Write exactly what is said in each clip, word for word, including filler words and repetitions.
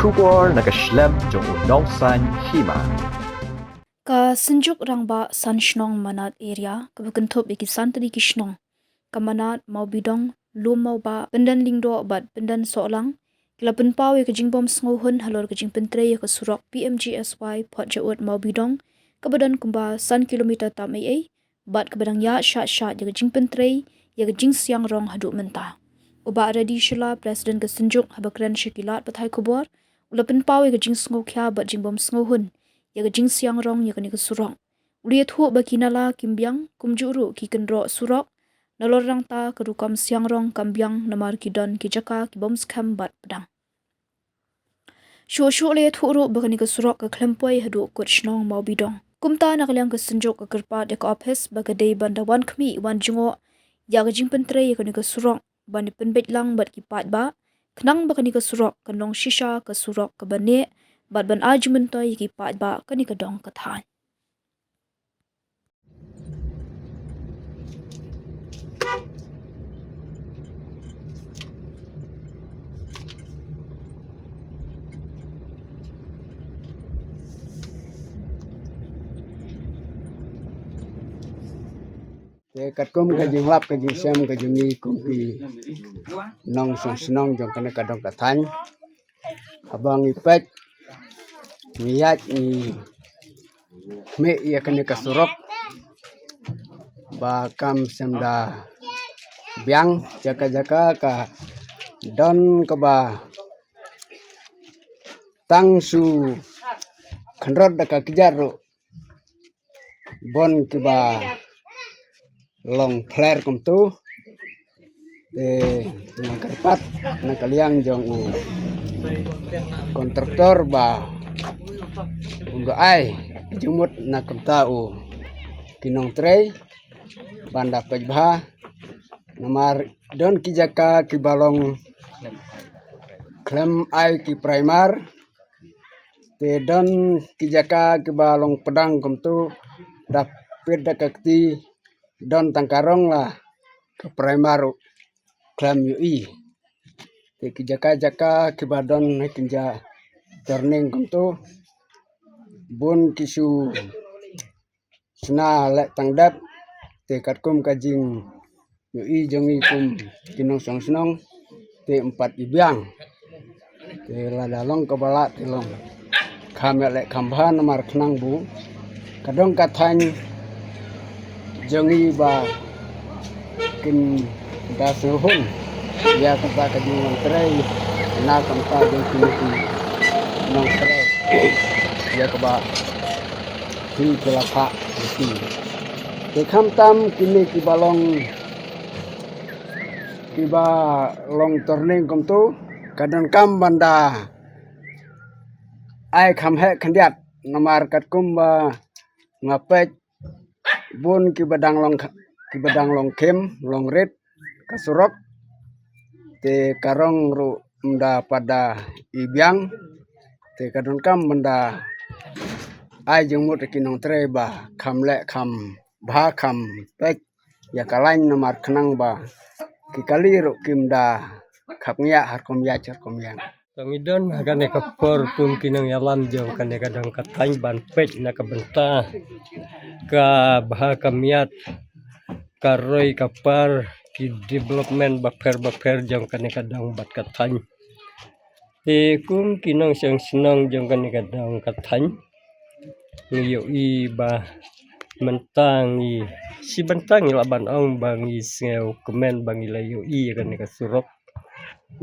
Khubor na ka shlem jong u Nongsaiñ Hima. Ka Synjuk Rangbah San Shnong Manad Area, kaba kynthup ïa ki san tylli ki shnong, ka Manad Mawbidong, Lum Mawbah, Pyndenlyngdoh bad Pyndensohlang, ki la pynpaw ïa ka jingbym sngewhun halor ka jingpyntrei ïa ka surok P M G S Y Photjaud Mawbidong, kaba don kumba san kilometer tam ei ei, bad kaba dang ïaid shah shah ïa ka jingpyntrei ïa ka jingsiang rong haduh mynta. U Bah Reddy Shylla, President ka Synjuk, haba kren sha ki lad pathai khubor, u la pynpaw ïa ka jingsngewkhia bad jingbym sngewhun ïa ka jingsiang rong ïa kane ka surok. U la ïathuh ba ki nala kim biang, kumjuh ruh ki kynroh surok, nalor nangta ka rukom siang rong kam biang namar ki don ki jaka ki bym skhem bad pdeng. Shuh shuh u la ïathuh ruh ba kane ka surok ka khlem poi haduh kut shnong Mawbidong. Kumta na ka liang ka Synjuk ka kyrpad ïa ka ophis ba ka dei ban da wan khmih wan jngoh ïa ka jingpyntrei ïa kane ka surok, ban ïa pynbeit lang bad ki paidbah, khnang ba kane ka surok kan long shisha ka surok kaba neh, bad ban ai jingmyntoi ïa ki paidbah kane ka dong ka thaiñ. Te katkum ka jinglap ka jingshem ka jong ngi kum ki nongshong shnong jong kane ka dong ka thaiñ, haba ngi peit, ngi ïaid, ngi khmih ïa kane ka surok ba kam shym da biang, jaka jaka ka don kaba tang shu khynrot da ka kjat ruh, bun kiba long phler kumtu. Te nga kyrpad na ka liang jong u kontraktor ba un da ai jingmut na kumta u ki nongtrei ban da peit bha, namar don ki jaka kiba long khlem ai ki primer, te don ki jaka kiba long pdeng kumtu, da peit da ka kti, don tang ka rong la ka primer ruh khlem ïohi. Te ki jaka jaka kiba don ha kynja turning kumtu, bun ki shu shna leh tang dep, te katkum ka jingïohi jong ngi kum ki nongshong shnong, te ym pat i biang. Te lada long kaba lah te long kham ïaleh kham bha namar khnang ba ka dong ka thaiñ jong ngi ba kin da sngewhun ïa kata ka jinglong trei na ka bynta jong kine ki nongtrei ïa kaba phi ki la phah ïa phi. Te khamtam kine kiba long, kiba long turning kumtu, ka donkam ban da ai kham heh khyndiat, namar katkum ba nga peit bun kiba dang long kh-, kiba dang long khim, long rit ka surok, te ka rong ruh ym da pat da i biang, te ka donkam ban da ai jingmut ïa ki nongtrei ba kham leh kham bha, kham peit ïa ka lain namar khnang ba ki kali ruh kim da khapngiah ha rukom ïaid ha rukom ïeng. To ngi don ha kane ka por kum ki nongïalam jong kane ka dong ka thaiñ ban peit na ka bynta ka bha ka miat, ka roi ka par, ki development bapher bapher jong kane ka dong bad ka thaiñ. Te kum ki nongshong shnong jong kane ka dong ka thaiñ, ngi ïohi ba mynta ngi, shi bynta ngi lah ban ong ba ngi sngewkmen ba ngi la ïohi ïa kane ka surok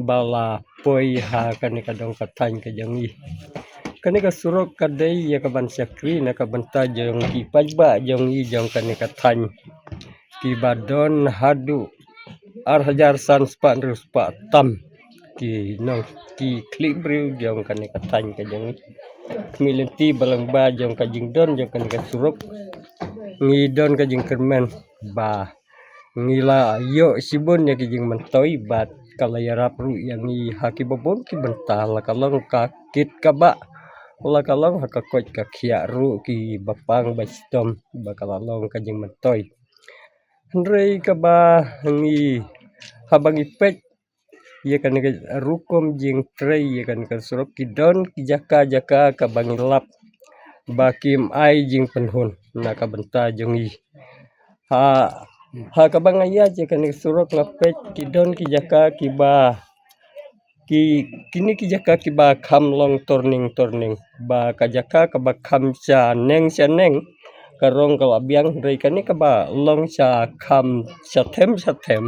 ba la poi ha kane ka dong ka thaiñ ka jong ngi. Kane ka surok ka dei ïa ka ban shakri na ka bynta jong ki paidbah jong ngi jong kane ka thaiñ, kiba don haduh ar hajar san spah hynriew spah tam ki nong, ki khlieh briew jong kane ka thaiñ ka jong ngi. Khmih lynti ba lyngba jong ka jingdon jong kane ka surok, ngi don ka jingkyrmen ba ngi la ïoh shibun ïa ki jingmyntoi bad ka la ïarap ruh ïa ngi ha kiba bun ki bynta, la ka long ka kit ka bah, la ka long ha ka koit ka khiah ruh, kiba pang ba shitom ba ka la long ka jingmyntoi. Hynrei kaba ngi, haba ngi peit ïa kane ka rukom jingtrei ïa kane ka surok, ki don ki jaka jaka kaba ngi lap ba kim ai jingpynhun na ka bynta jong ngi. Ha, ha kaba nga ïaid ïa kane ka surok nga peit ki don ki jaka kiba, ki, kine ki jaka kiba kham long turning turning, ba ka jaka kaba kham shaneng shaneng ka rong ka la biang, hynrei kane kaba long sha kham shathem shathem,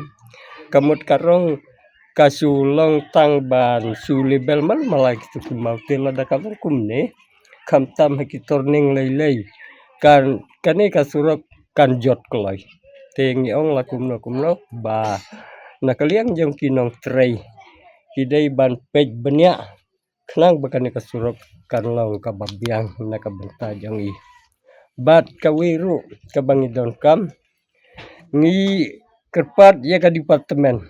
ka mut ka rong ka shu long tang ban shu level man malai kitu ki maw, te lada ka long kumne, khamtam ha ki turning lei lei, kan, kane ka surok kan jot kloi. Te ngi ong la kumno kumno ba na ka liang jong ki nongtrei, ki dei ban peit bniah khnang ba kane ka surok kan long kaba biang na ka bynta jong ngi. Bad kawei ruh kaba ngi donkam, ngi kyrpad ïa ka department,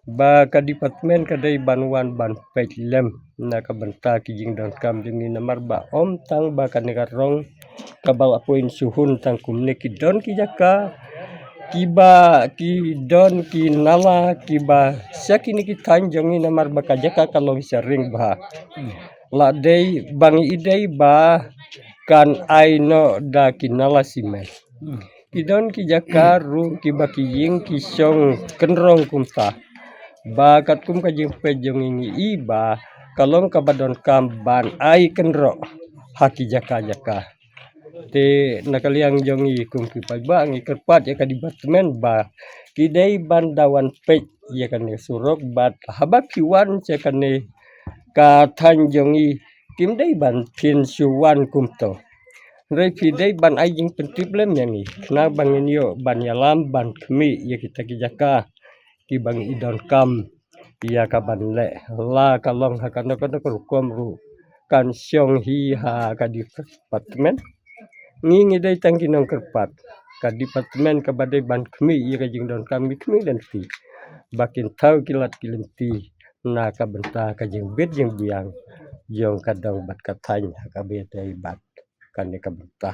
ba ka department ka dei ban wan ban peit lem na ka bynta ki jingdonkam jong ngi, namar ba ym tang ba kane ka rong kaba la poi shuhun tang kumne, ki don ki jaka kiba, ki don ki nala kiba sha kine ki thaiñ jong ngi, namar ba ka jaka ka long sha ring bha. La dei ba ngi i dei ba kan ai noh da ki nala simen. Ki don ki jaka ruh kiba ki ïing ki shong kynrong kumta, ba katkum ka jingpeit jong ngi ngi i ba ka long kaba donkam ban ai kynroh ha ki jaka jaka. Te na ka liang jong ngi kum ki paidbah ngi kyrpad ïa ka department ba ki dei ban da wan peit ïa kane surok, bad haba phi wan sha kane ka thaiñ jong ngi, kim dei ban phin shu wan kumto, hynrei phi dei ban ai jingpyntip lem ïa ngi khnang ba ngin ïoh ban ïalam ban khmih ïa kita ki jaka kiba ngi donkam ïa ka ban leh. La ka long ha kano kano ka rukom ruh, kan shong hi ha ka department. Ngi ngi dei tang ki nongkyrpad. Ka department kaba dei ban khmih ïa ka jingdonkam, ngi khmih lynti ba kin thaw ki lad ki lynti na ka bynta ka jingbit jingbiang jong ka dong bad ka thaiñ ha kaba ïadei bad kane ka bynta.